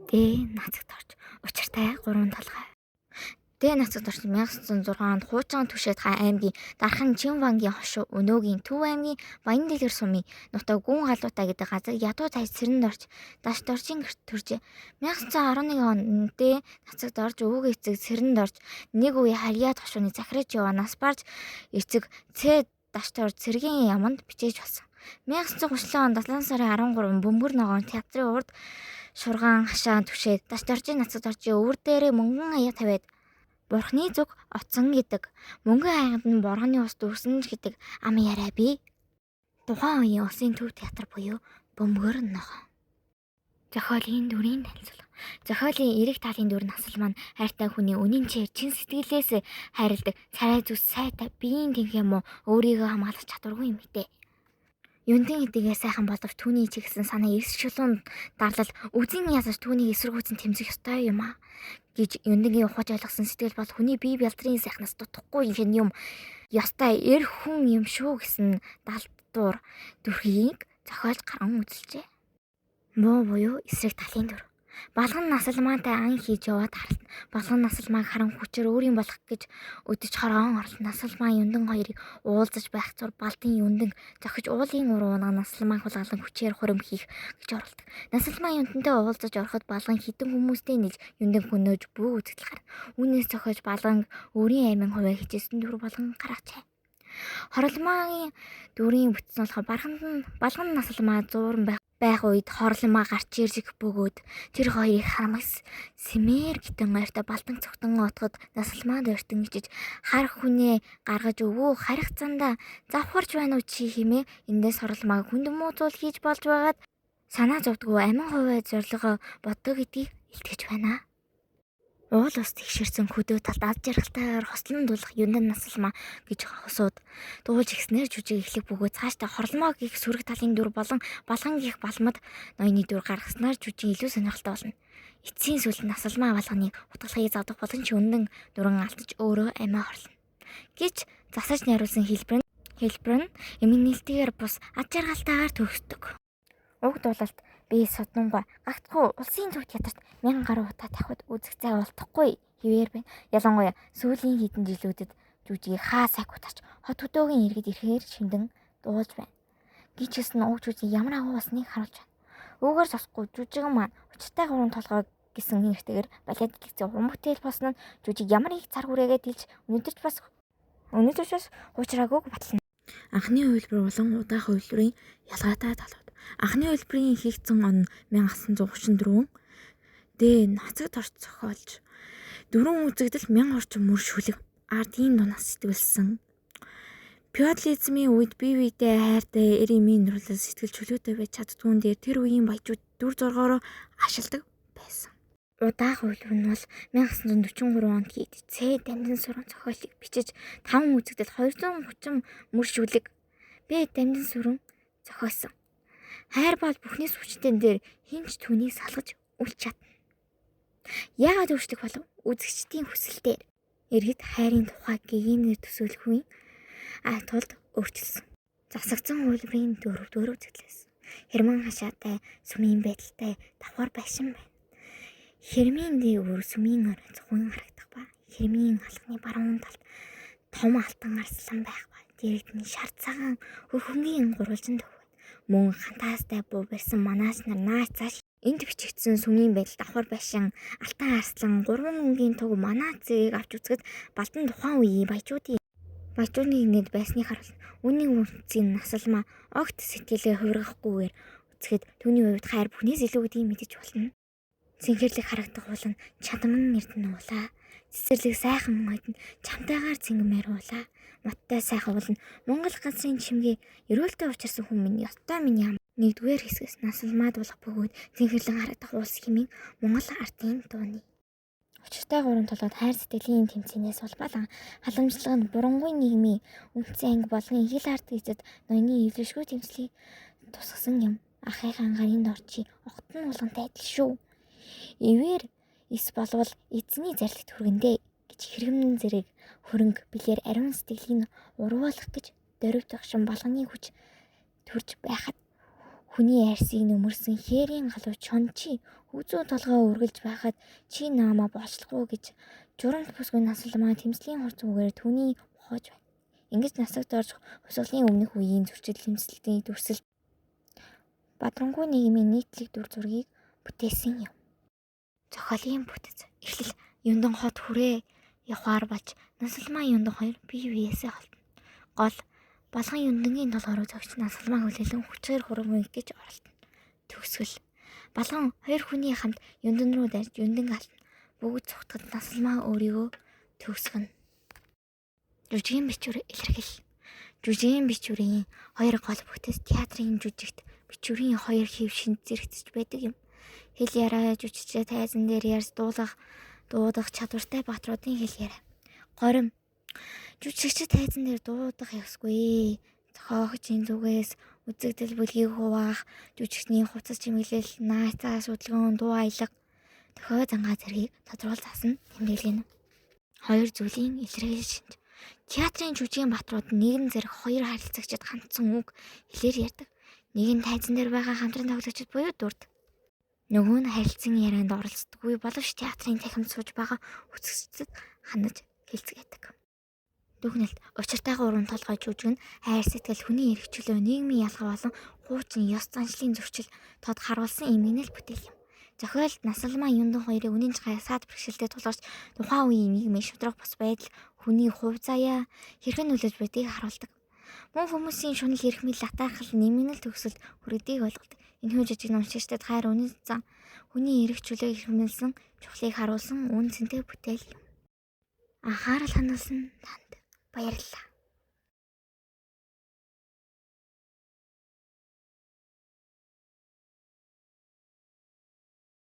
Д. Нацагт орж учиртай гурван толгой. Д. Нацагт орж 1906 онд Хуучин Түшээд аймгийн Дархан Чинвангийн хошуу өнөөгийн Төв аймгийн Баян-Дэлгэр сумын нутаг Гүн галуутай гэдэг газар ядуу цайж Цэрэнд орж Даш доржийн гэрт төржээ. 1911 онд Д. Нацагт орж өвөг эцэг Цэрэнд орж нэг үе Харьяат хошууны захираж яваа нас барж эцэг Ц. Дашт орж цэргийн яаманд бичээж болсон. 1937 онд 7 сарын 13 Бөмбөр ногоон театрын урд шургаан хашаан түшээд Дашт доржийн Нацагт оржийн өвөр дээрээ мөнгөн аяа тавиад Бурхны зүг оцсон гэдэг. Мөнгөн аяганд нь боргоны ус дүүрсэн ч гэдэг ам яриа бий. Тухайн үеийн улсын төв театр буюу Бөмбөр ногоон. Зохиолын дүрийн танилцуулга. Зохиолын эерэг талын дүр насал маань хайртай хүний үнэн чээр чин сэтгэлээс хайрладаг царай зүс сайтай биеийн тэнхээ муу өөрийгөө хамгаалах чадваргүй юм хтэй. Юнтэн хэдийгээр сайхан боловч түүний чигсэн санаа эрс чулуун дарлал үзэн язаж түүнийг эсэргүүцэн тэмцэх ёстой юм а гэж Юнтэнгийн ухаж ойлгосон сэтгэл бол хүний бие бялдрын сайхнаас дутхгүй юм юм ёстой эр хүн юм шүү гэсэн далдуур дүрхийг зохиолж гарan үзэлжээ. Муу буюу эсрэг талын дүр. Балган насалмаатай ан хийж яваад харалт. Балган насалмааг харан хүчээр өөрийн болох гэж өдөж хоргоон орлоо. Насалмаа юндан хоёрыг уулзаж байх зур балдын юндан зохиж уулын уруу унаа насалмааг хулгалан хүчээр хурим хийх гэж оролдог. Насалмаа юндантай уулзаж ороход балган хідэн хүмүүстэй нийлж юндан хөнөөж бүү үзэгдэл гарна. Үүнээс зохиож балган өөрийн аймын хувиа хичээсэн дүр болгон гаргажээ. Хорломаагийн дүрийн бүтц нь болохоор барханд нь балган насалмаа зууран байх үед хорломаа гарч ирж бөгөөд тэр хоёрыг харамс сэмээр гитэн ойртой балдан цогтон отгод насалмаа дойртон ичиж хар хүнээ гаргаж өвөө харих зандаа завхарч байна уу чи хэмээ эндээс хорломааг хүнд муу зүйл хийж болж байгаад санаа зовдгүй амин хувиа зорилгоо боддог гэдгийг илтгэж байна. Уул ус тэгшэрсэн хөдөө талд аз жаргалтайгаар хослон дуулах юндан насалмаа гэж хосууд дуулж ихснээр жүжиг эхлэх бөгөөд цаашдаа хорломоо гих сөрөг талын дүр болон балган гих балмад ноёны дүр гаргаснаар жүжиг илүү сонирхолтой болно. Эцсийн сүүлд насалмаа балганыг утгалахыг завдах болон ч юндан дүрэн алдаж өөрөө амиа хорлоно гэж засаж найруулсан хэлбэр нь эмгэнэлтгээр бус аз жаргалтайгаар төгсдөг. Уг дуулалт би судангаа гагцхүү улсын төв театрт 1000 гаруй удаа тавихад үзэх зай болтохгүй хэвээр байна. Ялангуяа сүүлийн хэдэн жилүүдэд жүжигийг хаа сайг утаач хот хөдөөгийн иргэд ирэхээр шимдэн дуулж байна. Гинч гэсэн уг жүжиг ямар агуу болсныг харуулж байна. Үүгээр зогсохгүй жүжигэн маань учиртай гурван толгой гэсэн нэртэйгээр балет дэлгэцэн уран бүтээл болсон нь жүжиг ямар их цар хүрээгээ дэлж өнөөдөр ч бас хуучраагүйг батална. Анхны хувилбар болон удаах хувилбарын ялгаатай талууд. Анхны хувилбарын хийгдсэн он 1934, Д. Нацагт орч зохиолж дөрвөн үзэгдэл 1000 орчим мөр шүлэг ардын дунаас сэтгүүлсэн. Феодализмын үед бие биедээ хайртай эр эмийн нурлал сэтгэл чөлөөтэй байж чаддгүйн дээр тэр үеийн баячууд дүр зургаараа ашигладаг байсан. Удаах хувилбар нь бол 1943 онд хийгдэж Ц. Дамжин суран зохиолыг бичиж 5 үзэгдэл 230 мөр шүлэг Б. Дамжин сүрэн зохиосон. Хайр бол бүхнээс хүчтэй дээр хэн ч түүнийг салгаж үлч чадна. Яагаад өөрчлөх болов? Үзэгчдийн хүсэлтээр. Иргэд хайрын тухай гэгийнээр төсөөлөхгүй тулд өөрчилсөн. Засагдсан хувилбарын дөрөвдүгээр үзэгдлээс. Хэрмэн хашаатай, сүмийн байдалтай давхар байшин байна. Хэрмийн дээгүүр сүмийн орой зөвхөн харагдах ба. Хэрмийн алхны баруун талд том алтан арслан байх ба. Дэрэгдэн шар цагаан хөхөнгийн гурвалжин төв байна. Мөн хантаастай буу барьсан манаач нар нааш цааш энд бичигдсэн сүмийн байдал давхар байшин алтан арслан гурван өнгийн туг манаа цэгийг авч үзэхэд балдан тухайн үеийн баячуудын нэгнэд байсныг харуулна. Үүний үндсийн насалмаа огт сэтгэлээ хувиргахгүйгээр үзэхэд түүний хувьд хайр бүхнээс илүү гэдгийг мэдэж болно. Цэнхэрлэг харагдах уул нь чадман эрдэнэ уулаа. Цэцэрлэг сайхан ойд нь чамтайгаар цэнгэмээр уулаа. Модтой сайхан уул нь Монгол газрын чимгээ эрүүлтэй учирсан хүн минь ёстой минь ям. Нэгдүгээр хэсгээс насалмаа дуулах бөгөөд цэнхэрлэн харагдах уулс хэмээн Монгол ардын дууны. Учиртай гурван толгойд хайр сэтгэлийн тэмцээнээс улбалан халамжлага нь бурангуй нийгмийн үндсэн анги болон эгэл ард эзэд ноёны эвлэршгүй тэмцлийг тусгасан юм. Ахыхаа гарын дор чи огтон уулгантай адил шүү. Ивэр эс болвол эзний зарлигт хүргэндэ гэж хэргэмэн зэрэг хөрөнгө билээр ариун сэтгэлийг уруулах гэж дөрвд огшин балганы хүч төрж байхад Хүний арьсыг нөмөрсөн хээрийн галуу чончи хөгзөө толгой үргэлж байхад чи наамаа боолчлохгүй гэж журамт бүсгүй Насалмаа тэмцлийн хурц үгээр түүний ухааж байна. Ингэж насагт орж хувьсгалын өмнөх үеийн зөрчил тэмцэлтийн дүрсэл бадрангүй нийгмийн нийтлэг дүр зургийг бүтээсэн юм. Зохиолын бүтэц. Эхлэл Юндан хот хүрээ явахаар болж Насалмаа Юндан хоёр бие биесээ холдоно. Гол Балган Юндангийн толгой руу зогч Насалмаа хүлээлэн хүчээр хурам гэж оролдоно. Төгсгөл. Балган хоёр хүний хамт Юндан руу дайрч Юндан алдна. Бүгд цухтад Насалмаа өөрийгөө төгсгөнө. Жүжигийн бичвэр илэрхийл. Жүжигийн бичвэрийн хоёр гол бүтэц театрын жүжигт бичвэрийн хоёр хэв шинж зэрэгцэж байдаг юм. Хэл яриа жүжигчдээ тайзан дээр ярьж дуудах чадвартай баатруудын хэл яриа. Горим. Жүжигчид тайзан дээр дуудах ёсгүй. Зохиогчийн зүгээс үзэгдэл бүлгийг хуваах, жүжигчний хувцас чимэглэл, наацаа судалгаан, дуу аялга, дохио зангаа зэргийг тодорхойл заасан тэмдэглэнэ. Хоёр зүйлийн илэрхийлэл шинж. Театрын жүжигийн баатрууд нэгэн зэрэг хоёр харилцагчид хандсан үг хэлээр ярьдаг. Нэг нь тайзан дээр байгаа хамтран тоглогчид буюу дүрд. Нөгөө нь харилцан ярианд оролцдоггүй боловч театрын цахимд сууж байгаа үзэгчдэд хандаж хэлцгээдэг. Дүгнэлт. Учиртай гурван толгой жүжиг нь хайр сэтгэл, хүний эрх чөлөө, нийгмийн ялгар болон хуучин ёс заншлын зөрчил тод харуулсан эмгэнэл бүтээл юм. Зохиолд Насалмаа Юндан хоёрын үнэн чанга саад бэрхшээлтэй тулгарч тухайн үеийн нийгмийн шударга бус байдал, хүний хувь заяа хэрхэн нөлөөлж байдгийг харуулдаг. Мөн хүмүүсийн шунал эрхмэл атаархал нэмгэнэл төгсөлд хүргэдгийг ойлгодог. Энэхүү жижиг уншигчдад хайр үнэн зан хүний эрх чөлөөг эрхэмлсэн чухлыг харуулсан үн цэнтэй бүтээл юм. Анхаарал хандуулсан танд баярлалаа.